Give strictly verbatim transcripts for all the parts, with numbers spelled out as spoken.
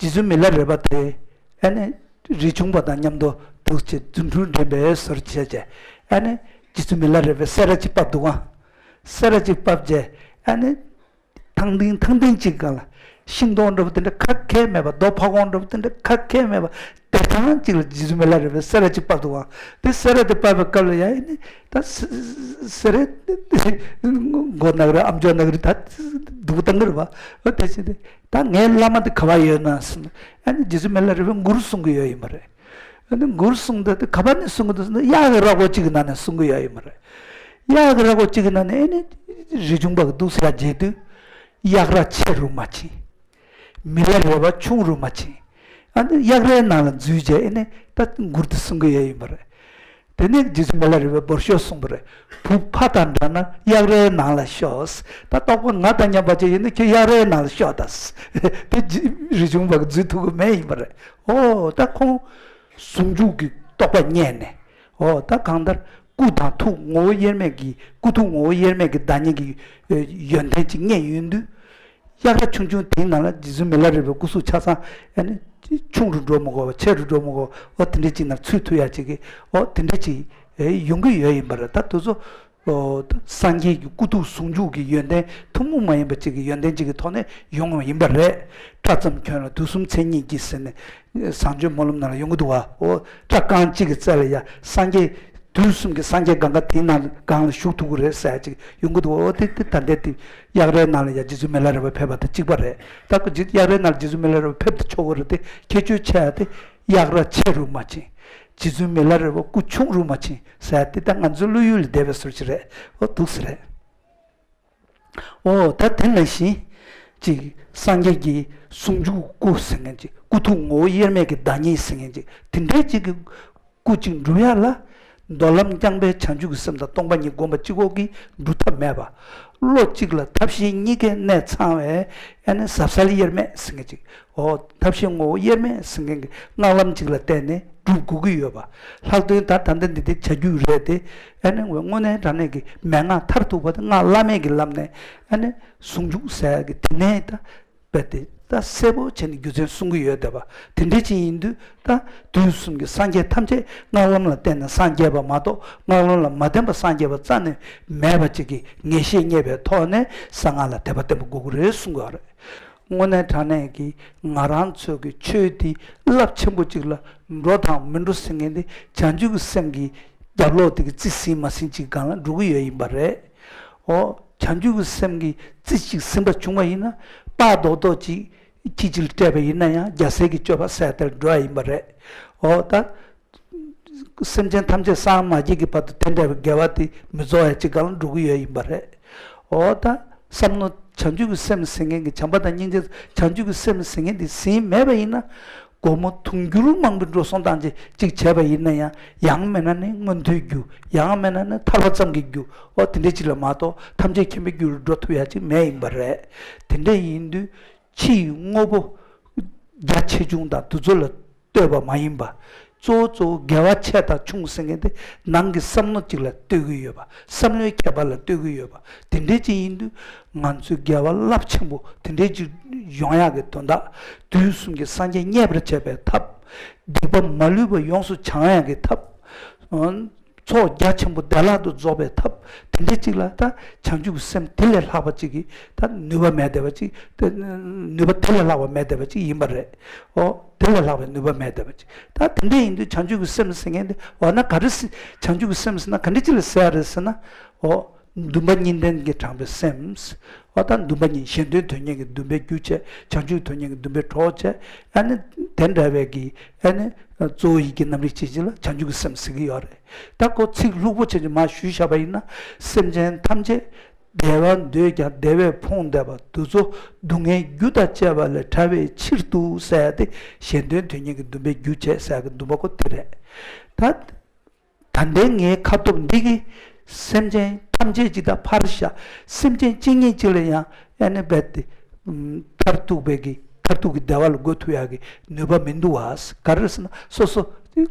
རྗེ་བཙུན་མི་ལ་རས་པ་དེ་ཨ་ནི་རས་ཆུང་པ་དང་མཉམ་དུ་འདུག་བྱས་རྫུ་འཕྲུལ་འགྲན་པའི་ཟུར་བྱས་བྱས་ཨ་ནི་རྗེ་བཙུན་མི་ལ་རས་པས་སེ་ར་གཅིག་ཕབ་འདུག་ཨང་། སེ་ར་གཅིག་ཕབ་བྱས་ཨ་ནི་ཐང་ཐིང་ཐང་ཐིང་གཅིག་སྒང་ལ་ཤིང་སྡོང་འདྲ་པོ་དེ་འདྲ་ག་གེ་མེད་པ། རྡོ་ཕ་བོང་འདྲ་པོ་དེ་འདྲ་ག་གེ་མེད་པ། བདེ་ཐང་གཅིག་ལ་རྗེ་བཙུན་མི་ལ་རས་པས་སེ་ར་གཅིག་ཕབ་འདུག་ཨང་། དེ་སེ་ར་དེ་ཕབ་པའི་སྐབས་ལ་ཡ་ཨ་ནི་ད་སེ་སེ་ར་མགོ་ནག་རེད། ཨམ་ཅོག་ནག་རེད། ད་སྡུག་བཏང་གི་རེད་པ། འོ་དེ་བྱས་ཏེ་ད་ངའི་བླ་མ་དེ་ག་པར་ཡོད་ན་ཟེར་ན། ཨ་ནི་རྗེ་བཙུན་མི་ལ་རས་པས་མགུར་གསུང་གི་ཡོད་ཡིན་པ་རེད། ཨ་ནི་མགུར་གསུང་དེ་དེ་ག་པར་ནས་གསུང་གི་འདུག་ཟེར་ན། གཡག་གི་ར་ཁོག་གཅིག་གི་ནང་ནས་གསུང་གི་ཡོད་ཡིན་པ་རེད། གཡག་གི་ར་ཁོག་གཅིག་གི་ནང་ནས་ཨ་ནི་རས་ཆུང་པ་གིས་འདུག་སེ་ཡར་མཇལ་དུས། གཡག་ར་ཆེ་རུ་མ་ཕྱིན། མི་ལ་རས་པ་ཆུང་རུ་མ་ཕྱིན། ཨ་ནི་གཡག་རའི་ནང་ལ་འཛུལ་བྱས་ཨ་ནི་ད་མགུར་དེ་གསུང་གི་ཡོད་ཡིན་པ་རེད། དེ་ནས་རྗེ་བཙུན་མི་ལ་རས་པས་འབོར་ཤོག་གསུངས་པ་རེད། བུ་ཕ་དང་འདྲ་ན་གཡག་རའི་ནང་ལ་ཤོག། ད་རྟོགས་པ་ང་དང་མཉམ་པ་ཅིག་ཡིན་ན་ཁྱོད་གཡག་རའི་ནང་ལ་ཤོག་ད། དེ་རྗེ་རས་ཆུང་པ་གིས་འཛུལ་ཐུབ་ཀྱི་མེད་ཡིན་པ་རེད། ཨོ་ད་ཁོང་ཟུང་འཇུག་གི་རྟོགས་པ་རྙེད་ནས། ཨོ་ད་གང་ལྟར་སྐུ་དང་ཐུགས་ངོ་བོ་དབྱེར་མེད་ཀྱི། སྐུ་ཐུགས་ངོ་བོ་དབྱེར་མེད་ཀྱི་བདག་ཉིད་ཀྱི་ཡོན་ཏན་ཅིག་རྙེད་ཡོང་དུས། གཡག་ར་ཆུང་ཆུང་དེའི་ནང་ལ་རྗེ་བཙུན་མི་ལ་རས་པའི་སྐུ་གཟུགས་ཆ་ཚང་ཨ་ནི་ཆུང་རུ་འགྲོ་མི་དགོས་པ། ཆེ་རུ་འགྲོ་མི་དགོས་པ། འོ་དེ་འདྲའི་ཅིག་ནང་ཚུད་ཐུབ་ཡ་ཅིག་གི། འོ་དེ་འདྲའི་ཅིག་ཡོང་གི་ཡོད་ཡིན་པ་རེད། ད་དེ་ཚོ་སངས་རྒྱས་ཀྱི་སྐུ་ཐུགས་ཟུང་འཇུག་གི་ཡོན་ཏན་ཐུན་མོང་མ་ཡིན་པ་ཅིག་གི་ཡོན་ཏན་ཅིག་གི་ཐོག་ནས་ཡོང་བ་ཡིན་པ་རེད། སྐྲ་ཙམ་གྱོན་ལ་དུས་གསུམ་མཚན་ཉིད་ཀྱིས་ཟེར་ནས་བཟང་སྤྱོད་སྨོན་ལམ་ནང་ལ་ཡོང་གི་འདུག་བ། འོ་སྐྲ་རྐང་གཅིག་གི་རྩ་ལ་ཡ་སངས་རྒྱས། དུས་གསུམ་གྱི་སངས་རྒྱས་གང་ག་དེའི་ནང་སྒང་ལ་བཞུགས་ཐུབ་ཀྱི་རེད་ཟེར་ཡ་ཅིག་ཡོང་གི་འདུག། འོ་དེ་དེ་ད་ལྟའི་དེ་གཡག་རའི་ནང་ལ་ཡ་རྗེ་བཙུན་མི་ལ་རས་པ་ཕེབས་པ་དང་གཅིག་པ་རེད། ད་ཁོ་རྗེ་གཡག་རའི་ནང་ལ་རྗེ་བཙུན་མི་ལ་རས་པ་ཕེབས་ཏེ་ཆོག་གི་རེད་དེ། ཁྱད་ཆོས་ཆེ་ཡ་དེ་གཡག་ར་ཆེ་རུ་མ་ཕྱིན། རྗེ་བཙུན་མི་ལ་རས་པ་སྐུ་ཆུང་རུ་མ་ཕྱིན་ཟེར་ཡ་དེ་ད་ང་ཚོའི་བློ་ཡུལ་ལས་འདས་པའི་བཟོ་ཅིག་རེད། འོ་འདུག་སེ་རེད། འོ་ད་དེ་ནང་བཞིན་ཅིག་སངས་རྒྱས་ཀྱི་ཟུང་འཇུག་སྐུ་ཟེར་མཁན་ཅིག། སྐུ་ཐུགས་ངོ་བོ་དབྱེར་མེད་ཀྱི་བདག་ཉིད་ཟེར་མཁན་ཅིག། དེ་འདྲའི་ཅིག་གི་སྐུ་གཅིག་འགྲུབ་ཡ་ལ། མདོ་ལམ་རྐྱང་པའི་བྱང་ཆུབ་ཀྱི་སེམས་དང་སྟོང་པ་ཉིད་བསྒོམ་པ་གཅིག་པོ་གིས་འགྲུབ་ཐབས་མེད་པ། བློ་གཅིག་ལ་ཐབས་ཤེས་གཉིས་ཀའི་གནད་ཚང་བའི་ཨ་ནི་ཟབ་གསལ་དབྱེར་མེད་ཟེར་མཁན་ཅིག། འོ་ཐབས་ཤེས་ངོ་བོ་དབྱེར་མེད་ཟེར་མཁན་གྱི་སྔགས་ལམ་གཅིག་ལ་བརྟེན་ནས་སྒྲུབ་དགོས་ཀྱི་ཡོད་པ། ལྷག་དོན་ད་ད་ལྟ་འདི་དེ་བྱ་རྒྱུད་རེད་དེ། ཨ་ནི་དངོས་གནས་དྲང་གནས་ཀྱི་མན་ངག་མཐར་ཐུག་པ་དེ་སྔགས་བླ་མེད་ཀྱི་ལམ་ནས་ཨ་ནི་ཟུང་འཇུག་ཟེར་ཡ་གི་དེ་ནས་ད་རྦད་དེ་ད་གསལ་པོ་བྱས་ནས་རྒྱུ་མཚན་གསུང་གི་ཡོད་བསྡད་པ། དེ་འདྲ་ཅིག་ཡིན་དུས་ད་དུས་གསུམ་གྱི་སངས་རྒྱས་ཐམས་ཅད་སྔགས་ལམ་ལ་བརྟེན་ནས་སངས་རྒྱས་པ་མ་གཏོགས་སྔགས་ལམ་ལ་མ་བརྟེན་པ་སངས་རྒྱས་པ་རྩ་ནས་མེད་པ་ཅིག་གི་ངེས་ཤེས་རྙེད་པའི་ཐོག་ནས་གསང་སྔགས་ལ་དད་པ་བརྟན་པོ་དགོས་ཀྱི་རེད་གསུང་གི་ཡོད་རེད། དངོས་གནས་དྲང་གནས་ཀྱི་ང་རང་ཚོ་གི་ཆོས་འདི་རླབས་ཆེན་པོ་ཅིག་ལ་འགྲོ་དང་མི་འགྲོ་ཟེར་མཁན་འདི་བྱང་ཆུབ་ཀྱི་སེམས་ཀྱི་རྒྱབ་ལོགས་དེ་གི་རྩིས་ཟིན་མ་ཟིན་ཅིག་སྒང་ལ་འགྲོ་གི་ཡོད་ཡིན་པ་རེད། འོ་བྱང་ཆུབ་ཀྱི་སེམས་ཀྱི་རྩིས་ཅིག་ཟིན་པ་བྱུང་བ་ཡིན་ན་དཔའ་རྡོག་རྡོག་ཅིག་ཁྱི་གཅིག་ལ་སྤྲད་པ་ཡིན་ན་ཡང་རྒྱལ་སྲས་ཀྱི་སྤྱོད་པ་ཟེར་དེར་འགྲོ་བ་ཡིན་པ་རེད། འོ་ད། སེམས་ཅན་ཐམས་ཅད་སངས་མ་རྒྱས་ཀྱི་བར་དུ་དེ་འདྲ་བའི་དགེ་བ་དེ་མི་རྫོགས་ཡ་གཅིག་སྒང་ལ་འགྲོ་གི་ཡོད་ཡིན་པ་རེད། འོ་ད་བསམ་མནོ་བྱང་ཆུབ་ཀྱི་སེམས་ཟེར་མཁན་གྱི་བྱམས་པ་དང་སྙིང་རྗེ་བྱང་ཆུབ་ཀྱི་སེམས་ཟེར་མཁན་དེ་ཟིན་མེད་པ་ཡིན་ན། སྒོར་མོ་དུང་ཕྱུར་མང་པོའི་འགྲོ་སོང་བཏང་ཅིག་ཅིག་བྱས་པ་ཡིན་ན་ཡང་ཡང་མིན་ན་ནི་མངོན་མཐོའི་རྒྱུ། ཡང་མིན་ན་ནི་ཐར་པ་ཙམ་གྱི་རྒྱུ། འོ་དེ་འདྲ་ཅིག་ལ་མ་གཏོགས་ཐམས་ཅད་མཁྱེན་པའི་རྒྱུ་རུ་འགྲོ་ཐུབ་ཡ་ཅིག་མེད་ཡིན་པ་རེད། དེ་འདྲ་ཡིན་དུས། ཕྱི་ཡི་དངོས་པོ་རྒྱ་ཆེ་ཆུང་དང་དེ་ཚོ་ལ་ལྟོས་པ་མ་ཡིན་པ། གཙོ་བོ་གཙོ་བོ་དགེ་བ་ཆེ་དང་ཆུང་ཟེར་མཁན་དེ་ནང་གི་བསམ་མནོ་གཅིག་ལ་ལྟོས་ཀྱི་ཡོད་པ། བསམ་བློའི་ཁྱད་པར་ལ་ལྟོས་ཀྱི་ཡོད་པ། དེ་འདྲའི་ཅིག་ཡིན་དུས་ང་ཚོའི་དགེ་བ་རླབས་ཆེན་པོ་དེ་འདྲའི་ཅིག་ཡོང་ཡག་གི་དོན་དག་དུས་གསུམ་གྱི་སངས་རྒྱས་མཉེས་པར་བྱེད་པའི་ཐབས། སྡིག་པ་མ་ལུས་པ་ཡོངས་སུ་བྱང་ཡག་གི་ཐབས། ཚོགས་རྒྱ་ཆེན་པོ་བདེ་བླག་ཏུ་རྫོགས་པའི་ཐབས། དེ་འདྲ་ཅིག་ལ་ད་བྱང་ཆུབ་ཀྱི་སེམས་དེ་ལས་ལྷག་པ་ཅིག་གི་ད་ནུས་པ་མེད་བསྡད་པ་ཅིག་ད་ནུས་པ་དེ་ལས་ལྷག་པ་མེད་བསྡད་པ་ཅིག་ཡིན་པ་རེད། འོ་དེ་ལས་ལྷག་པའི་ནུས་པ་མེད་བསྡད་པ་ཅིག་ད་དེ་འདྲ་ཡིན་དུས་བྱང་ཆུབ་ཀྱི་སེམས་ཟེར་མཁན་དེ་འོ་ན་ག་རེ་ཟེར། བྱང་ཆུབ་ཀྱི་སེམས་ཟེར་ན་ག་འདྲ་ཅིག་ལ་ཟེར་ཡ་རེད་ཟེར་ན། འོ་འདུན་པ་གཉིས་ལྡན་གྱིས་དྲངས་པའི་སེམས། འོ་ད་འདུན་པ་གཉིས་གཞན་དོན་དོན་གཉེར་གྱི་འདུན་པའི་རྒྱུ་བྱས། བྱང་ཆུབ་དོན་གཉེར་གྱི་འདུན་པའི་གྲོགས་བྱས། ཨ་ནི་དེ་འདྲ་བའི་གི་ཨ་ནི་གཙོ་བོ་ཡི་གེ་རྣམ་རིག་བྱེད་ཅིག་ལ་བྱང་ཆུབ་ཀྱི་སེམས་ཟེར་གྱི་ཡོད་རེད། ད་ཁོ་ཚིག་ལྷུག་པོ་བྱས་ཅིག་མར་ཞུས་བཞག་པ་ཡིན་ན། སེམས་ཅན་ཐམས་ཅད་བདེ་བ་འདོད་ཀྱང་བདེ་བས་ཕོངས་བསྡད་པ་དེ་ཚོ་སྡུག་བསྔལ་རྒྱུ་དང་བཅས་པ་ལས་ཐར་བའི་ཕྱིར་དུ་ཟེར་ཏེ་གཞན་དོན་དོན་གཉེར་གྱི་འདུན་པའི་རྒྱུ་བྱས་ཟེར་གྱི་འདུན་པ་ཁོ་དེ་རེད། ད། ད་ལྟའི་ངའི་ཁ་ཐུབ་འདི་གིས་སེམས་ཅན་ཐམས་ཅད་ཅིག་དང་ཕར་བཞག་སེམས་ཅན་གཅིག་གཉིས་ཅིག་ལ་ཡང་ཨ་ནི་རྦད་དེ་མཐར་ཐུག་པའི་གི་མཐར་ཐུག་གི་བདེ་བ་ལ་འགོད་ཐུབ་ཡག་གི་ནུས་པ་མི་འདུག་བ། ག་རེ་ཟེར་ན་སོ་སོ་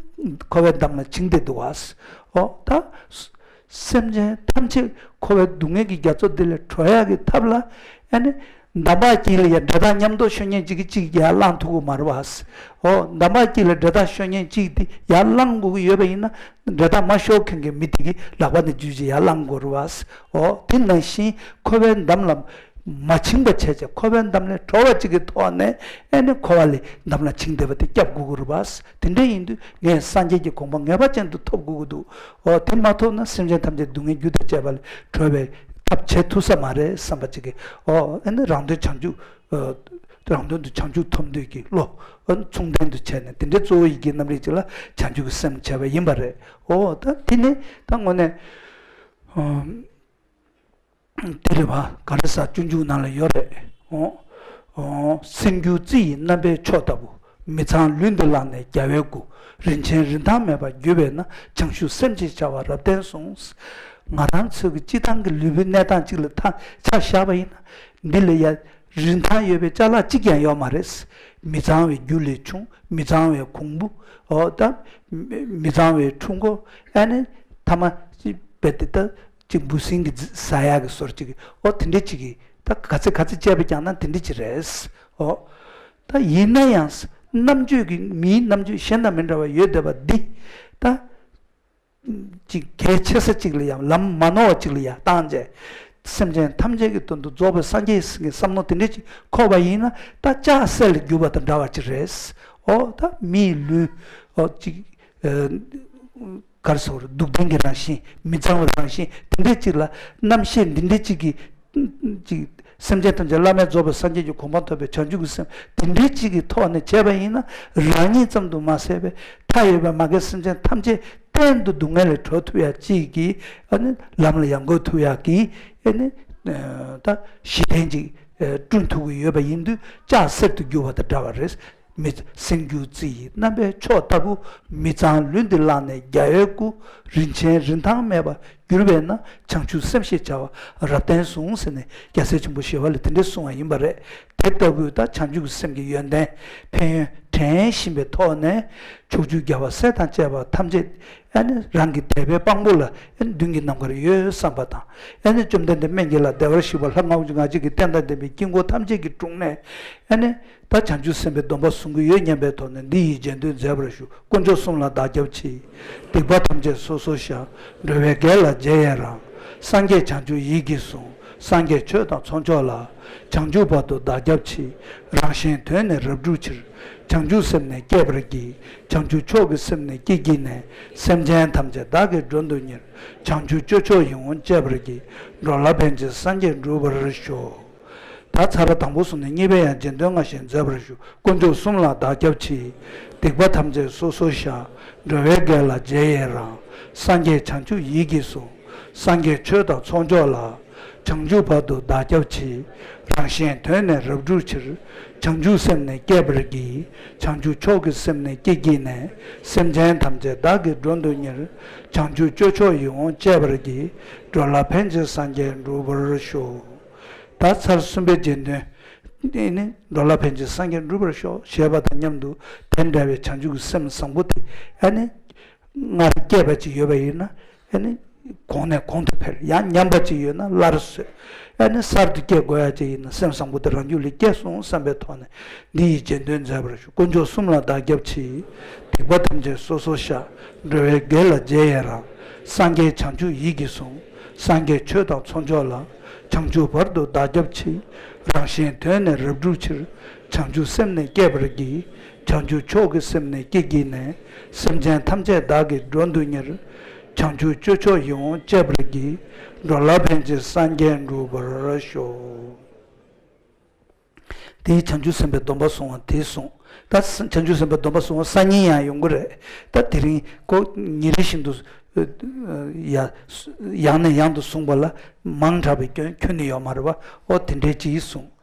འཁོར་བའི་འདམ་ལ་བྱིང་སྟེ་འདུག་བ། འོ་ད་སེམས་ཅན་ཐམས་ཅད་འཁོར་བའི་སྡུག་བསྔལ་གྱི་རྒྱ་མཚོ་འདི་ལས་གྲོལ་ཡག་གི་ཐབས་ལ་ཨ་ནི། འདམ་བག་དཀྱིལ་ལ་ཡ་འདྲེད་ཐག་མཉམ་དུ་ཤོར་མཁན་གཅིག་གིས་གཅིག་ཡར་བླངས་ཐུབ་ཀྱི་མ་རེད་བ། འོ། འདམ་བག་དཀྱིལ་ལ་འདྲེད་ཐག་ཤོར་མཁན་གཅིག་དེ་ཡར་བླངས་དགོས་ཀྱི་ཡོད་པ་ཡིན་ན། འདྲེད་ཐག་མ་ཤོར་མཁན་གྱི་མི་དེ་གི་ལག་པ་ནས་འཇུས་བྱས་ཡར་བླངས་དགོས་རེད་བ། འོ། དེ་ནང་བཞིན་འཁོར་བའི་འདམ་ལ་མ་བྱིང་བ་བྱས་བྱས། འཁོར་བའི་འདམ་ལས་གྲོལ་བ་གཅིག་གི་ཐོག་ནས་ཨེ་ནི་འཁོར་བ་ལས་འདམ་ལ་བྱིང་བསྡད་པ་དེ་སྐྱོབ་དགོས་ཀྱི་རེད་བ། དེ་འདྲ་ཡིན་དུས་ངས་སངས་རྒྱས་ཀྱི་གོ་འཕང་ངེས་པ་ཅན་དུ་ཐོབ་དགོས་ཀྱི་འདུག། འོ། དེ་མ་ཐོབ་ན་སེམས་ཅན་ཐམས་ཅད་སྡུག་བསྔལ་རྒྱུ་དང་བཅས་པ་ལས་གྲོལ་བའི་ཐབས་བྱེད་ཐུབ་ས་མ་རེད་བསམ་པ་གཅིག་གིས། འོ། ཨེ་ནི་རང་དོན་བྱང་ཆུབ། ཨ། རང་དོན་དུ་བྱང་ཆུབ་ཐོབ་འདོད་ཀྱི་བློ། ཨ། མཚུངས་ལྡན་དུ་བྱས་ནས། དེ་འདྲའི་གཙོ་བོ་ཡི་གེ་རྣམ་རིག་ཅིག་ལ་བྱང་ཆུབ་ཀྱི་སེམས་བྱས་པ་ཡིན་པ་རེད། འོ། ད་དེ་ནི་ད་དངོས་གནས། ཨ། དེ་རེད་བ། ག་རེ་ཟ། སྤྱོད་འཇུག་ནང་ལ་ཡོད་རེད། འོ། འོ། སེམས་རྒྱུད་རྩི་ཡི་རྣམ་པའི་མཆོག་ལྟ་བུ། མི་ཚངས་ལུས་འདི་བླངས་ནས་རྒྱལ་བའི་སྐུ། རིན་ཆེན་རིན་ཐང་མེད་པར་གྱུར་པས་ན། བྱང་ཆུབ་སེམས་ཞེས་བྱ་བ་རབ་བརྟན་གསུངས། ང་རང་ཚོའི་གི་སྤྱི་བཏང་གི་ལུས་པོའི་གནས་སྟངས་གཅིག་ལ་ཐ་ཆ་བཞག་པ་ཡིན་ན། འདི་ལ་ཡ་རིན་ཐང་ཡོད་པའི་ཅ་ལག་གཅིག་ཀྱང་ཡོད་མ་རེད། མི་གཙང་བའི་རྒྱུ་ལས་བྱུང་། མི་གཙང་བའི་གོང་བུ། འོ། ད་མི་མི་གཙང་བའི་འཁྲུལ་འཁོར། ཨ་ནི་ཐ་མ་ཅིག་རྦད་དེ་ད་ཅིག་འབུ་སྲིན་གྱིས་ཟ་ཡག་གི་བཟོ་འདྲ་ཅིག། འོ། དེ་འདྲ་ཅིག་གིས་ད་ག་ཚད་ག་ཚད་བཅད་པ་བརྒྱབ་ན་དེ་འདྲ་ཅིག་རེད། འོ། ད་ཡིན་ན་ཡང་རྣམ་དཔྱོད་ཀྱི། མིའི་རྣམ་དཔྱོད་གཞན་དང་མི་འདྲ་བ་ཡོད་བསྡད་པ་འདི། ད་ཅིག་གལ་ཆེ་ས་ཅིག་ལ་ཡང་། ལམ་མ་ནོར་བ་ཅིག་ལ་ཡང་བཏང་བྱས། སེམས་ཅན་ཐམས་ཅད་ཀྱི་དོན་དུ་རྫོགས་པའི་སངས་རྒྱས་ཟེར་མཁན་བསམ་མནོ་དེ་འདྲ་ཅིག་འཁོར་བ་ཡིན་ན། ད་ལྕགས་གསེར་ལ་བསྒྱུར་བ་དང་འདྲ་བ་ཅིག་རེད། འོ། ད་མིའི་ལུས། འོ། ཅིག། ཨ། ག་རེ་ཟེར། སྡུག་བདེན་གྱི་རང་བཞིན། མི་གཙང་བའི་རང་བཞིན། དེ་འདྲ་ཅིག་ལ་རྣམ་ཤེས་འདི་འདྲ་ཅིག་གིས། ཅིག། སེམས་ཅན་ཐམས་ཅད་བླ་མེད་རྫོགས་པའི་སངས་རྒྱས་ཀྱི་གོ་འཕང་ཐོབ་པའི་བྱང་ཆུབ་ཀྱི་སེམས་དེ་འདྲའི་གཅིག་གི་ཐོག་ནས་བྱས་པ་ཡིན་ན། རང་ཉིད་ཙམ་དུ་མ་ཟད་པའི་མཐའ་ཡས་པའི་མ་གི་སེམས་ཅན་ཐམས་ཅད་གཏན་དུ་སྡུག་བསྔལ་ལས་གྲོལ་ཐུབ་ཡག་གཅིག་གི། ཨ་ནི་ལམ་ལ་ཡང་འགོད་ཐུབ་ཡག་གི། ཨ་ནི་ད་གཞི་རྟེན་ཅིག་བསྐྲུན་ཐུབ་ཀྱི་ཡོད་པ་ཡིན་དུས། ལྕགས་གསེར་དུ་བསྒྱུར་བ་དང་འདྲ་བ་རེད། མི། སེམས་རྒྱུད་རྩི་ཡི་རྣམ་པའི་མཆོག་ལྟ་བུ། མི་གཙང་ལུས་འདི་བླངས་ནས་རྒྱལ་བའི་སྐུ། རིན་ཆེན་རིན་ཐང་མེད་པར་གྱུར་པས་ན། བྱང་ཆུབ་སེམས་ཞེས་བྱ་བ་རབ་བརྟན་གསུངས་ཟེར་ནས་རྒྱལ་སྲས་ཆེན་པོ་ཞི་བ་ལྷས་དེ་འདྲ་གསུངས་པ་ཡིན་པ་རེད། དེ་ལྟ་བུའི་ད་བྱང་ཆུབ་སེམས་ཀྱི་ཡོན་ཏན་ཕན་ཡོན་དྲན་བཞིན་པའི་ཐོག་ནས། ཕྱོགས་བཅུའི་རྒྱལ་བ་སྲས་དང་བཅས་པ་ཐམས་ཅད། ཨ་ནི་རང་གི་དད་པའི་དཔང་པོ་ལ། ཨ་ནི་མདུན་གྱི་ནམ་མཁར་ཡོད་བསམ་པ་དང་། ཨ་ནི་བཅོམ་ལྡན་འདས་སྨན་གྱི་བླ་བདེ་བར་གཤེགས་པ་ལྷ་ལྔ་བཅུ་ང་གཅིག་གི་རྟེན་དང་ལྡན་པའི་དཀྱིལ་འཁོར་ཐམས་ཅད་ཀྱི་དྲུང་ནས། ཨ་ནི་ད་བྱང་ཆུབ་སེམས་དཔའི་སྡོམ་པ་བཟུང་གི་ཡོད་སྙམ་པའི་ཐོག་ནས། འདི་ཡི་རྗེས་ཟློས་མཛད་པར་ཞུ། དཀོན་མཆོག་གསུམ་ལ་བདག་སྐྱབས་མཆི། སྡིག་པ་ཐམས་ཅད་སོ་སོར་བཤགས། འགྲོ་བའི་དགེ་ལ་རྗེས་ཡི་རང་། སངས་རྒྱས་བྱང་ཆུབ་ཡིད་ཀྱིས་བཟུང་། སངས་རྒྱས་ཆོས་དང་ཚོགས་མཆོག་ལ། བྱང་ཆུབ་བར་དུ་བདག་སྐྱབས་མཆི། རང་གཞན་དོན་ནི་རབ་བསྒྲུབ་ཕྱིར། བྱང་ཆུབ་སེམས་ནི་བསྐྱེད་པར་བགྱི། བྱང་ཆུབ་མཆོག་གི་སེམས་ནི་བསྐྱེད་བགྱིས་ནས། སེམས་ཅན་ཐམས་ཅད་བདག་གིས་མགྲོན་དུ་གཉེར། བྱང་ཆུབ་སྤྱོད་མཆོག་ཡིད་འོང་སྤྱད་པར་བགྱི། འགྲོ་ལ་ཕན་ཕྱིར་སངས་རྒྱས་འགྲུབ་པར་ཤོག། ད་ཚར་དང་པོ་གསུངས་ནས་གཉིས་པའི་ཡང་རྗེས་ཟློས་སྔར་བཞིན་མཛད་པར་ཞུ། དཀོན་མཆོག་གསུམ་ལ་བདག་སྐྱབས་མཆི། སྡིག་པ་ཐམས་ཅད་སོ་སོར་བཤགས། འགྲོ་བའི་དགེ་ལ་རྗེས་ཡི་རང་། སངས་རྒྱས་བྱང་ཆུབ་ཡིད་ཀྱིས་བཟུང་། སངས་རྒྱས་ཆོས་དང་ཚོགས་མཆོག་ལ། བྱང་ཆུབ་བར་དུ་བདག་སྐྱབས་མཆི། རང་གཞན་དོན་ནི་རབ་བསྒྲུབ་ཕྱིར། བྱང་ཆུབ་སེམས་ནི་བསྐྱེད་པར་བགྱི། བྱང་ཆུབ་མཆོག་གི་སེམས་ནི་བསྐྱེད་བགྱིས་ནས། སེམས་ཅན་ཐམས་ཅད་བདག་གིས་མགྲོན་དུ་གཉེར། བྱང་ཆུབ་སྤྱོད་མཆོག་ཡིད་འོང་སྤྱད་པར་བགྱི། འགྲོ་ལ་ཕན་ཕྱིར་སངས་རྒྱས་འགྲུབ་པར་ཤོག། ད་ཚར་གསུམ་པའི་རྗེས་ཟློས། ཨ་ནི་འགྲོ་ལ་ཕན་ཕྱིར་སངས་རྒྱས་འགྲུབ་པར་ཤོག་ཞེས་པ་དང་མཉམ་དུ། དེ་འདྲ་བའི་བྱང་ཆུབ་ཀྱི་སེམས་བཟང་པོ་དེ། ཨ་ནི་སྔར་སྐྱེས་པ་ཅིག་ཡོད་པ་ཡིན་ན། ཨ་ནི་གོང་ནས་གོང་དུ་འཕེལ། ཡང་ཉམས་པ་ཅིག་ཡོད་ན་སླར་གསོས། ཨ་ནི་གསར་དུ་སྐྱེ་དགོས་ཡ་ཅིག་ཡིན་ན། སེམས་བཟང་པོ་དེ་རང་རྒྱུད་ལ་སྐྱེས་སོང་བསམ་པའི་ཐོག་ནས། འདི་ཡི་རྗེས་ཟློས་མཛད་པར་ཞུ། དཀོན་མཆོག་གསུམ་ལ་བདག་སྐྱབས་མཆི། སྡིག་པ་ཐམས་ཅད་སོ་སོར་བཤགས། འགྲོ་བའི་དགེ་ལ་རྗེས་ཡི་རང་། སངས་རྒྱས་བྱང་ཆུབ་ཡིད་ཀྱིས་བཟུང་། སངས་རྒྱས་ཆོས་དང་ཚོགས་མཆོག་ལ། བྱང་ཆུབ་བར་དུ་བདག་སྐྱབས་མཆི། རང་གཞན་དོན་ནི་རབ་བསྒྲུབ་ཕྱིར། བྱང་ཆུབ་སེམས་ནི་བསྐྱེད་པར་བགྱི། བྱང་ཆུབ་མཆོག་གི་སེམས་ནི་བསྐྱེད་བགྱིས་ནས། སེམས་ཅན་ཐམས་ཅད་བདག་གིས་མགྲོན་དུ་གཉེར། བྱང་ཆུབ་སྤྱོད་མཆོག་ཡིད་འོང་སྤྱད་པར་བགྱི། འགྲོ་ལ་ཕན་ཕྱིར་སངས་རྒྱས་འགྲུབ་པར་ཤོག། དེའི་བྱང་ཆུབ་སེམས་དཔའི་སྡོམ་པ་བཟུང་བ་དེ་གསུངས། ད་བྱང་ཆུབ་སེམས་དཔའི་སྡོམ་པ་བཟུང་བ་སང་ཉིན་ཡང་ཡོང་གི་རེད། ད་དེ་རིང་ཁོ་ཉིན་རེ་བཞིན་དུ། ཡ། ཡང་ནས་ཡང་དུ་གསུངས་པ་ལ་མང་དྲགས་པའི་སྐྱོན་ཁྱོན་ནས་ཡོད་མ་རེད་པ། ཨོ། དེ་འདྲའི་ཅིག་གསུངས།